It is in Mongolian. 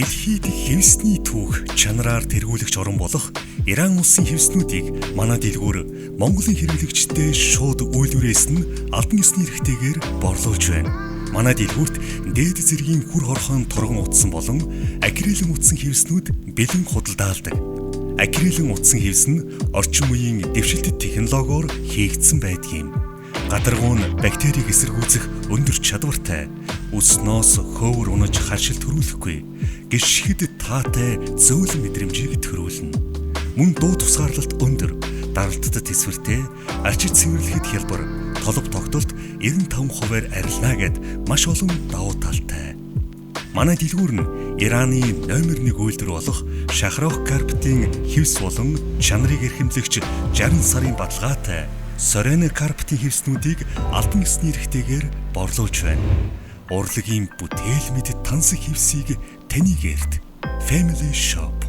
Дэлхийд хевсний түүх чанараар тэргүүлэгч орон болох Иран улсын хевснүүдийг манай дэлгүүр Монголын хэрэглэгчдэд шууд үйлдвэрээс нь албан ёсны эрхтэйгээр борлуулж байна. Манай дэлгүүрт дээд зэргийн хүр хорхон торгон утсан болон акрилэн утсан хевснүүд бэлэн худалдаалдаг. Акрилэн утсан хевс нь орчин үеийн дэвшилтэт технологиор хийгдсэн байдаг юм. Гадаргуу нь бактерийг эсэргүүцэх өндөр чадвартай, үснөөс хөөвөр унаж харшил төрүүлэхгүй, гიშгэхэд таатай зөөлөн мэдрэмжийг төрүүлнэ. Мөн дуу тусгаарлалт өндөр, даралтад тэсвэртэй, арчиж цэвэрлэхэд хялбар, толб тогтолт 95%-аар арилна гэд маш олон давуу талтай. Манай дэлгүүр нь Ираны номер 1 үйлдвэр болох Шахрох карпетийн хевс болон чанарыг эрхэмлэгч 60 сарын баталгаатай Сорена карпетийн хевснүүдийг албан ёсны эрхтэйгээр борлуулж байна. Урлагийн бүтээл мэд тансаг хевсийг таны гэрт Family Shop.